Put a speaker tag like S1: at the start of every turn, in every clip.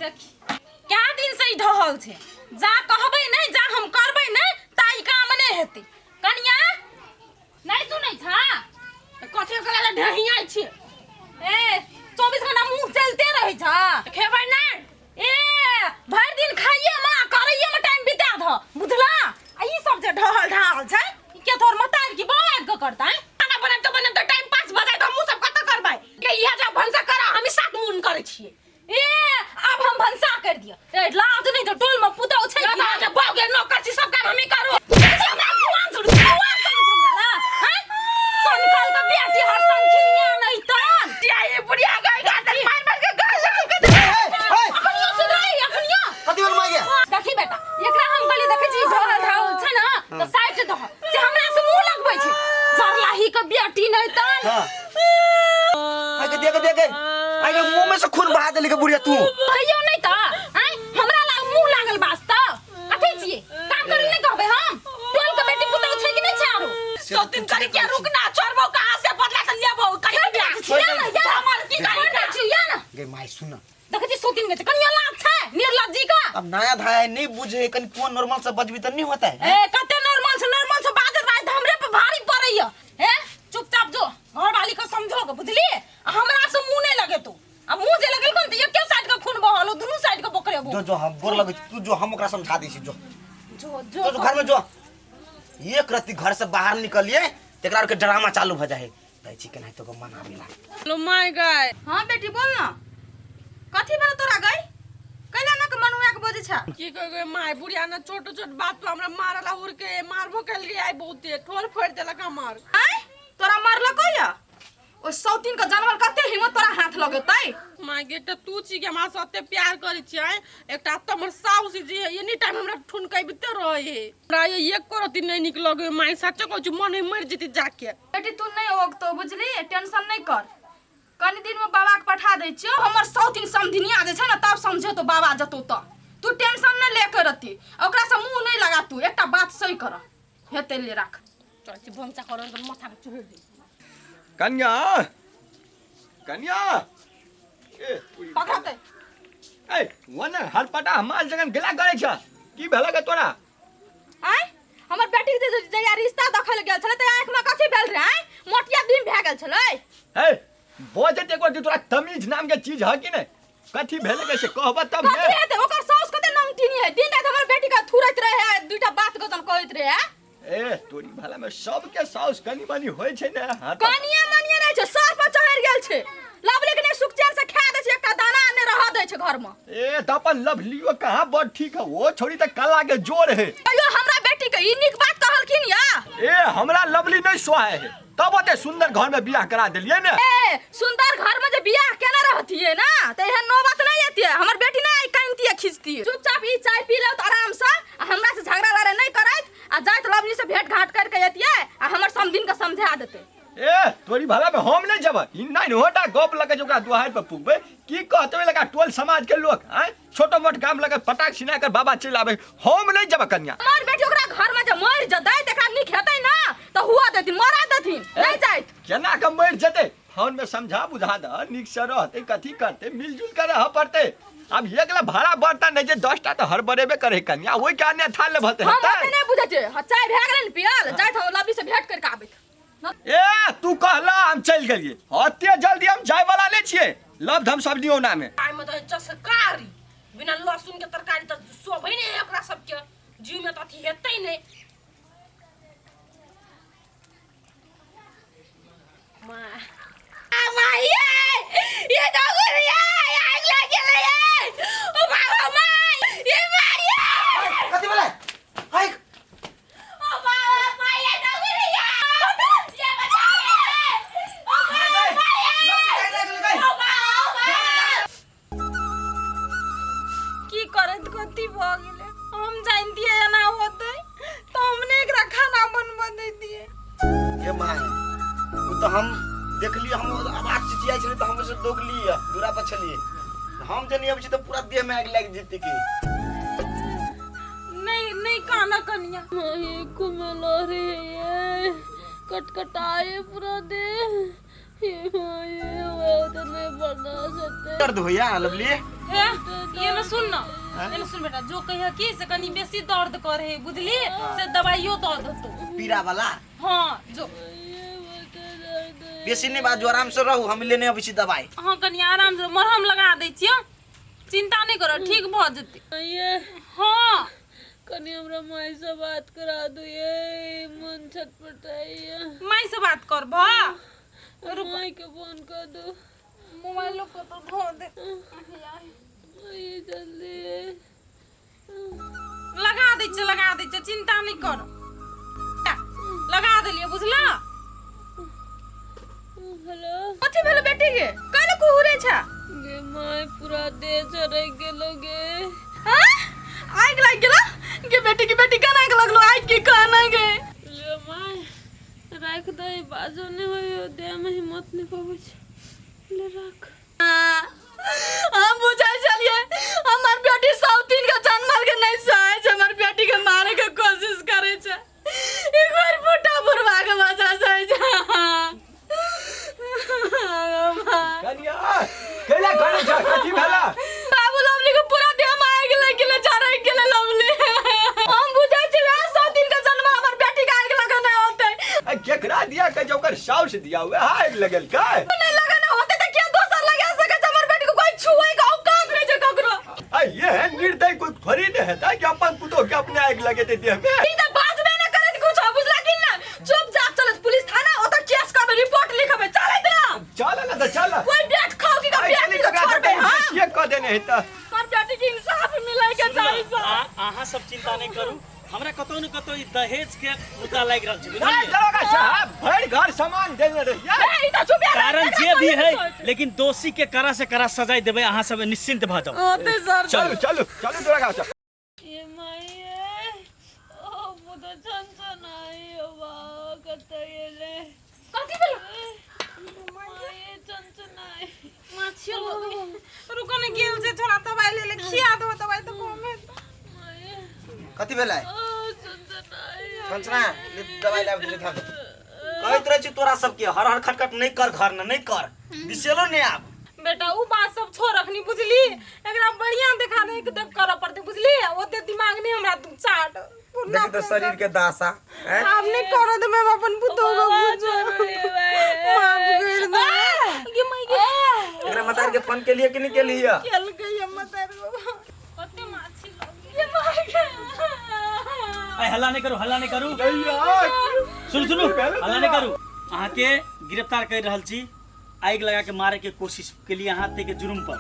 S1: देखी क्या दिन से ई ढहल छै। जा कहबै नहि, जा हम करबै नहि ता ई काम नहि हेतै। कनिया नहि सुनै छा?
S2: कथी करै लए ढहियाइ छी?
S1: ए 24 घंटा मुंह चलते रहै छा।
S2: खेबै नहि?
S1: ए भरि दिन खाइए में आ करैए में टाइम बिता ध, बुझला? आ ई सब जे ढहल ढाल छै, ई के तोर मतार की बौआ आबि के करतै?
S2: खाना बनाबते बनाबते टाइम पास भऽ जाय तऽ हमहूँ सब कतऽ करबै? के इएह जा भनसा करा, हम सात मुन करै छियै।
S1: ए आब हम भनसा कर दियो। ए लाज नहीं तो टोल में पुतौ छै की?
S2: ना, बाप गे नौकर छी, सब काम हमही करू।
S1: हमरा जुआन छोड़, जुआन छोड़ हमरा ला, हैं? सनकल के बेटी हर संखिनिया नहीं तन।
S2: या ये बुढ़िया गाय गाय तक मार मार के गाय लगा के दे।
S1: अखनियो सुधराई अखनियो।
S3: कथी भेल माय गे?
S1: देखी बेटा, एकरा हम कहली देखै छी ढहल ढाल छै ना तऽ साइड दह, से हमरा से मुंह लगबै छै। जरलाही के बेटी नहीं तन।
S3: हां, आइ के देख देख, आइ के मुंह में से खून बहा देली के बुढ़िया तू।
S1: कहियो नहीं त आय हमरा लाग मुंह लागल बास्ता। कथी छियै काम करे नहीं कहबै हम? टोल के बेटी पुतौ छै कि नहीं छै आरो?
S2: सौ दिन करे के रुक ना, चोरबो कहां से बदला से लेबो कहीं भी।
S1: या ना, या
S2: हमर की
S1: करी
S2: करी
S1: छी या ना।
S3: गे माय सुन।
S1: देखै छी सोतिन के कनिया लाज छै निर्लज्जी का।
S3: अब नया धाया है, नहीं बुझे कनि कोन नॉर्मल से बजबी त नहीं होता है।
S1: ए कते नॉर्मल से, नॉर्मल से बाजत बाजत हमरे पे भारी पड़ैया। ए चुपचाप जो घर वाली के समझो के, बुझलिए? आ हमरा से मुंह नहीं लगे तू। आ मुंह जे लगल कोन त एके साइड के खून बहल, दुनू साइड के बकरेबो।
S3: जो जो हम गोर लगै छी, तू जो, हम ओकरा समझा दै छी, जो।
S1: जो जो
S3: जो, जो घर में जो। एक रत्ती घर से बाहर निकलिए तेकरा के ड्रामा चालू भ जाए। दै छी केनाहितो के मना मिला।
S2: हेलो my गाय।
S4: हाँ बेटी बोल ना, कथी भेल तोरा गई? कैला ना के मनुआ के बजै छ?
S2: की कह गए my, बुढ़िया ना छोट छोट बात पर हमरा मारला उड़ के मारबो कल गई आई, बहुते ठोर फोड़ देलक हमर।
S4: आय तोरा मारलको या? ओ सौतीन के जानवर कते हिम्मत तोरा हाथ लगेतै?
S2: My गे, एकटा तू छी कि हमरा से एते प्यार करै छी आय, एकटा तऽ हमर साउस जे एनी टाइम हमरा ठुनकैबते रहै है। हमरा ये एको रत्ती नहि नीक लगै my, सच्चे कहै छी मन मरि जेतै जाके।
S4: बेटी तू नहीं ओगतो बुझली, टेंशन नहीं कर, कनी दिन में बाबा के पठा दै छियो। हमर सौतीन समधिनिया जे छै ना तब समझेतो बाबा जतो त। तू टेंशन नहीं ले के रती, ओकरा से मुंह नहीं लगा तू, एकटा बात सही कर हेतै ले राख।
S2: चल छी भनसा करन तऽ माथा पे चढ़ दे।
S5: कन्या, कन्या, ए
S4: पकड़ते।
S5: ए वन हरपटा हमार जगन गिला करे छ, की भेल के तोरा?
S4: आय हमर बेटी के जे जहिया रिश्ता देखल गेल छलै त आँख में कथी भेल रहे? आय मोटिया दिन भए गेल छलै।
S5: हे बजत एको तोरा तमीज नाम के चीज है कि नहीं? कथी भेल के से कहब तब ने।
S4: कथी हेतै? ओकर साउस कते नमकीनी है, दिन रात हमर बेटी के थुरैत रहे है, दुईटा बात गजन कहैत रहे है।
S5: ए तोरी भला में सबके साउस कनी मनी होय छै ने। हां
S4: कनिए मनिए नहीं छै, सर पर चढ़ि गेल छै। लवली के नहीं सुख चैन से खा दै छै, एकटा दाना ने रह दै छै घर में।
S5: ए त अपन लवलियो कहां बड़ ठीक है, ओ छोरी त कला के जोर है।
S4: कहियो हमरा बेटी के ई नीक बात कहलखिन या?
S5: ए हमरा लवली नहीं सोहाय है, तब ओते सुंदर घर में बियाह करा देलिए ने।
S4: ए सुंदर घर में जे बियाह केने रहतिए ना त एहन नौबत नहीं एतिए, हमर बेटी ना आई कानतिए खींचतिए। चुपचाप ई चाय पी लो त आराम से, आ हमरा से झगड़ा लड़ाई नहीं करैत, आ जाइत लवली से भेंट घाट करके एतिए आ हमर समधिन के समझा देते।
S5: ए तोरी भला में हम नहीं जब ई नहीं होटा गप लगे ओकरा दुहार पर पुगबे की कहते लगा टोल समाज के लोग हैं, छोटो मोट काम लगे पटाख छिना कर बाबा चल आबे, हम नहीं जब कन्या।
S4: हमर बेटी ओकरा घर में जे मर जतै त एकरा नीक हेतै ना त हुआ देथिन, मरा देथिन, नहीं जाइत।
S5: केना के मर जतै? फोन में समझा बुझा द, नीक से रहते कथी करते, मिलजुल कर रह पड़ते। अब एकला भाड़ा बढ़ता नहीं जे 10टा तो हर बरेबे करे कन्या, ओइ के अन्यथा ले भते
S4: हम
S5: हेतै।
S4: ओते नहीं बुझै छियै। हाँ, चाय भए गेलै ने पियल, जाइत हम लवली से भेंट करके आबैत।
S5: ए तू कहला हम चल गेलिए, अते जल्दी हम जाय वाला नहीं छियै, लव धम सब दियो ना में।
S2: आइ में तऽ चसकारी बिना लहसुन के तरकारी तऽ शोभै नहि है ओकरा सबके, जीव में तऽ अथी हेतै नहि। माँ आ माँ ये ये डॉगर ये आग लाग गेलै ये, ओ बाबा माँ ये माँ ये
S3: कथी भेलै? हाय
S2: ओ बाबा माँ ये डॉगर ये ये बचा ले, ओ बाबा माँ ये, ओ बाबा माँ।
S1: की करैत कथी भऽ गेलै? हम जानतियै एना होतै तऽ हम नहि एकरा खाना बनबऽ दैतियै।
S3: ये my, ओ तऽ हम देखलियै, हम आवाज चिचियाइ छलै तऽ हम ओहिसँ दौड़लियै, दूरा पर छलियै हम, जे नहि अबै छी तऽ पूरा देहमे आगि लागि जेतै की।
S1: नहीं नहीं काना कनिया
S6: नहीं कुमेलो रे, ये कटकटाए पूरा देह, ये ये वो तो नहीं बर्दाश्त होते।
S3: दर्द होइया लवली?
S1: हे ये न सुन न, ये न सुन बेटा, जो कहिया की से कनी बेसी दर्द करे है बुझली, से दवाइयो दऽ देतो
S3: पीड़ा वाला।
S1: हाँ जो
S3: बेसी नहीं बाजू, आराम से रहू, हम लेने अबै छी दवाई।
S1: हाँ कनी आराम से मरहम लगा दै छियै, चिंता नहीं करो, ठीक भऽ जेतै।
S6: ये
S1: हाँ
S6: कनी हमरा माई से बात करा दू, ये मन छटपटाइए।
S1: माई से बात करबह?
S6: माई के फोन कर दू।
S1: मोबाइल को तो धो दे।
S6: ये जल्दी
S1: लगा दै छियै, लगा दै छियै, चिंता नहीं करो, लगा देलियै बुझला।
S6: हेलो,
S4: कथी भेलो बेटी के, काहे कुहुरे छा?
S6: गे माय पूरा देह झरक गेलो गे।
S4: हाँ? आगि लागि गेलो गे बेटी के? बेटी केना के लगलो आगि के काना गे?
S6: ले my राख दे, बाजो नहीं होयो, देह में हिम्मत नहीं पबै छै, ले राख।
S4: हम बुझाइ छलियै हमर बेटी सौतीन के जन्मल के नहीं सहे छै, हमर बेटी के मारे के कोशिश करे छै, एक बार फुटा बुढ़वा के बचा सहे छै।
S5: कनिया कैला करै छ, कथी भेला?
S4: बाबू लवली के पूरा देह में आगि लागि गेलै, जरक गेलै लवली। हम बुझै छी वएह सौतीन के जन्म हमर बेटी के आगि लगने होतै।
S5: आ केकरा दिया के जे ओकर साउस दिया वएह आगि लगल का?
S4: नहीं लगने होतै तऽ किया दोसर लगा सकै छै? हमर बेटी के कोई छुए के औकात नहि छै ककरो।
S5: आ ये निर्दय कोई थोड़ी ने हेतै कि अपन पुतोह के अपने आगि लगेतै देह में।
S4: ई तऽ बाजबे नहि करैत कुछो, बुझला कि ना? चुपचाप चलत पुलिस थाना, ओतऽ केस करबै, रिपोर्ट लिखबै, चलैत ना।
S5: चल ना तऽ चल।
S4: कोई बेट खाओ की का बेट के छोड़बै? हां
S5: बेसिए कऽ देने हेतै।
S4: हमर बेटी के इंसाफ मिलै के चाही सर।
S7: अहाँ सब चिंता नहीं करू, हमरा कतौ न कतौ ई दहेज के मुद्दा लागि रहल छै,
S5: नहीं
S7: बुझलियै?
S5: दरोगा साहब भरि घर सामान देने रहियै।
S4: ए, ई तऽ चुप
S7: कारण जे भी है, लेकिन दोषी के कड़ा से कड़ा सजाय देबै, अहाँ सब निश्चिंत भऽ जाउ।
S4: ओते सर।
S5: चलू चलू चलू दरोगा साहब।
S6: ये माई ये ओ मुदा छन छन आई ओ बा कतऽ गेलै?
S4: कथी भेलो?
S6: माई ये छन छन आई।
S1: माछी रुको ने, गेल छै छोरा दवाई ले ले, खिया दो दवाई तऽ कम हेतै।
S6: माई
S3: कथी भेलै?
S6: ओ छन छन आई।
S3: छनछना ले, दवाई लाबि देले। थाम, कहैत रहै छी तोरा सबके, हर हर खटखट नहि कर, घर ने नहि कर, बिसेलो नहि आब।
S1: बेटा उ बात सब छोड़ अखनी, बुझली? एकरा बढ़िया देखा दे के देख करऽ पड़तै, बुझली? ओते दिमाग नहीं हमरा, तू चाट
S3: देखी तऽ शरीर के दासा हैं?
S1: आब नहीं करऽ देबै हम अपन पुतोह के कुछो, माफ कर दे गे माई गे।
S3: एकरा मतार के फोन केलिए कि नहि केलिए?
S1: केलकै हम मतार को, कते माछी लग गे माई गे।
S7: ऐ हल्ला नहीं करू, हल्ला नहीं करू।
S5: भैया
S7: सुनू सुनू, हल्ला नहीं करू। अहाँ के गिरफ्तार कर रहल छी आगि लगा के मारे के कोशिश के लिए, अहाँ के जुर्म पर।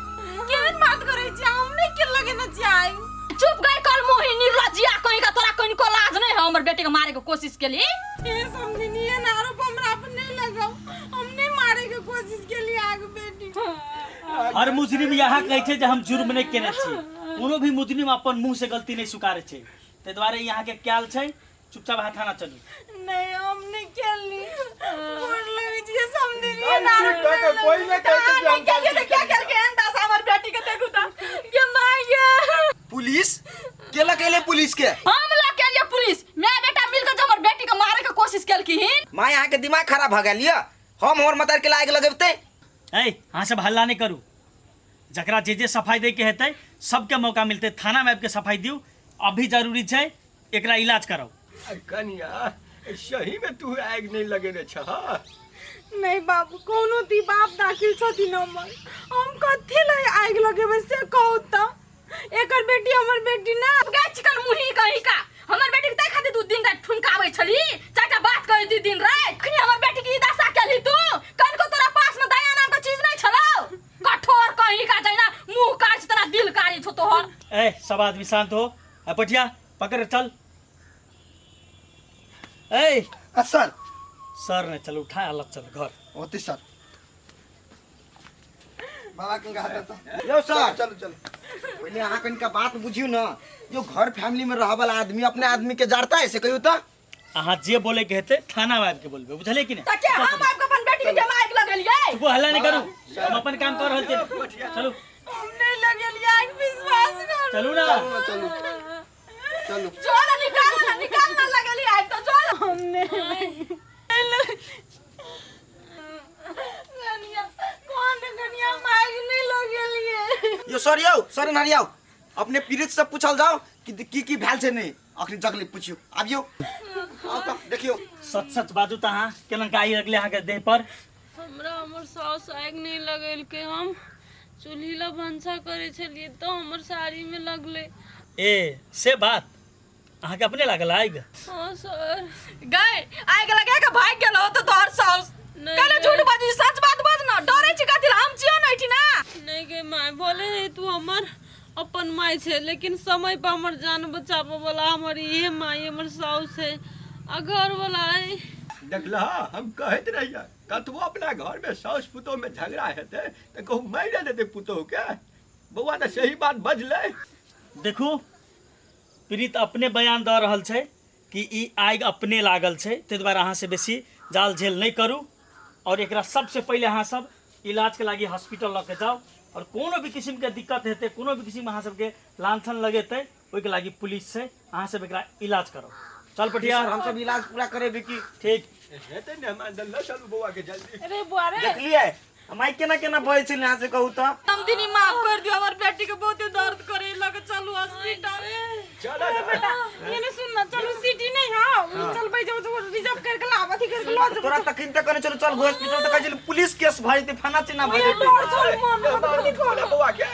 S1: केहन बात करै छी, हम नहीं के लगे न चाही।
S4: चुप गई कल मोहिनी रजिया कहीं का, तोरा कनिको लाज नहीं है हमर बेटी के मारे के कोशिश के लिए?
S1: ए समझनी है ना, आरोप हमरा पर नहीं लगाओ, हम नहीं मारे के कोशिश के लिए आग बेटी।
S7: हर मुजरिम यहाँ कहै छै जे हम जुर्म नहि केने छी। कोनो भी मुजरिम अपन मुंह से गलती नहि स्वीकारै छै, ताहि दुआरे यहाँ के क्याल छै, चुपचाप अहाँ थाना चलू।
S1: नहीं, हम नहीं खेलनी, गोर लगै छियै समझनी है ना।
S5: नहीं, ठीक है, कोई नहीं कहै छै जे हम
S4: नहीं केलिए तऽ क्या केलकै एहन दशा हमर बेटी के? देखू तऽ गे माय गे।
S3: पुलिस केलक एलै पुलिस के?
S4: हम लऽ के एलियै पुलिस, my बेटा मिल के जो हमर बेटी के मारे के कोशिश केलखिन।
S3: माय, अहाँके दिमाग खराब भऽ गेल यऽ? हम हमर मतार के आगि लगेबतै?
S7: ऐ अहाँ सब हल्ला नहि करू, जकरा जे जे सफाई दैके हेतै सबके मौका मिलतै, थानामे आबिके सफाई दियौ। अभी जरूरी छै एकरा इलाज कराउ।
S5: कनिया सही में तू आगि नहीं लगेने छह?
S1: नहीं बाबू, कोनो दी बाप दाखिल छथिन हमर, हम कथी लए आगि लगेबै से कहू तऽ? एकर बेटी हमर बेटी ना।
S4: गे चिकन मुही कहीं का, हमर बेटी के तै खातिर तू दिन रात ठुनकाबै छली, चारिटा बात कहि दी दिन रात, अखनी हमर बेटी के ई दशा केलही तू? कनिको तोरा पास में दया नाम के चीज नहीं छलौ, कठोर कहीं का, जहिना मुंह कारी छौ तेना दिल कारी छौ तोहर।
S7: ए सब आदमी शांत हो। ए पटिया पकड़ चल। ए
S3: सर।
S7: सर ने चल, उठा अलग चल घर।
S3: होती सर, बाबा के हाथ देता यो सर। चलो चलो, पहले अहाँ कनिका बात बुझियो ना, जो घर फैमिली में रह वाला आदमी अपने आदमी के जारता है से कहियो तो।
S7: अहाँ जे बोले के हेतै थाना में आबि के बोलबै, बुझलियै कि नहि?
S4: तऽ के हम आबि के अपन बेटी के जमाए के लगेलियै?
S7: वो हल्ला नहीं करू, हम अपन काम कर रहल छी, चलू।
S1: हम नहीं लगेलियै आगि, विश्वास करू।
S7: चलू ना।
S3: चलू चलू।
S4: जोर निकाल ना, निकाल ना, लगेलियै आगि तऽ जोर।
S1: हम नहीं कनिया, कौन कनिया, हम आगि नहीं लगेलियै।
S3: यो सर यौ सर एनहर आउ अपने पीड़ित से पूछल जाओ कि की की भेल छै नहि अखनी जगले पुछियो आबियो आउ तऽ देखियो
S7: सच सच बाजू तऽ अहाँ केना के आगि लगलै अहाँके देह पर
S6: हमरा हमर साउस आगि नहि लगेलकै हम चूल्ही लए भनसा करै छलियै तऽ हमर साड़ीमे लगलै
S7: ए से बात अहाँके अपने लागल आगि
S6: हाँ सर
S4: गए आगि लगा के भाग गेल हो तो तोहर साउस
S6: नहीं
S4: कहले
S6: गए।
S4: झूठ बाजी सच बात बाज ना डरे छी कथि हम छियो ना एठिना
S6: नहीं गे माय भले है तू हमर अपन माय छै लेकिन समय पर हमर जान बचाबऽ वाला हमर इहे माय हमर साउस है आ घर वाला है
S5: देखलह हम कहैत रहियै कतबो अपना घरमे साउस पुतोहमे झगड़ा हेतै तऽ कहू मारि देतै पुतोहके बौआ तऽ सही बात बजलै
S7: देखू प्रीत अपने बयान दऽ रहल छै कि ई आगि अपने लागल छै ताहि दुआरे अहाँसँ बेसी जाल झेल नहि करू आओर एकरा सबसँ पहिले अहाँ सब इलाजके लागि हॉस्पिटल लऽ के जाउ आओर कोनो भी किसिमके दिक्कत हेतै कोनो भी किसिमके अहाँ सबके लांछन लगेतै ओहिके लागि पुलिस छै अहाँ सब एकरा इलाज करू चल पटिया
S3: सर हम सब इलाज पूरा करेबे की
S7: ठीक
S5: हेतै ने हमरा लऽ चलू बौआ के जल्दी
S2: अरे बुआ रे
S3: देखलियै माय केना केना बजै छलै अहाँ से कहू तऽ
S4: समधिनी माफ कर दियो हमर बेटी के बहुते दर्द करे लगे चलू हॉस्पिटल
S5: चल
S2: बेटा ये नहीं सुन ना चलू सिटी नहीं हाँ चल भाई जाओ जो रिजर्व करके ला अथी करके लो
S3: तोरा तखन तक कहने छलौ चल हॉस्पिटल तऽ कहै छलै पुलिस केस भऽ जेतै फना चिना भऽ जेतै
S2: चल मन
S5: बौआ के।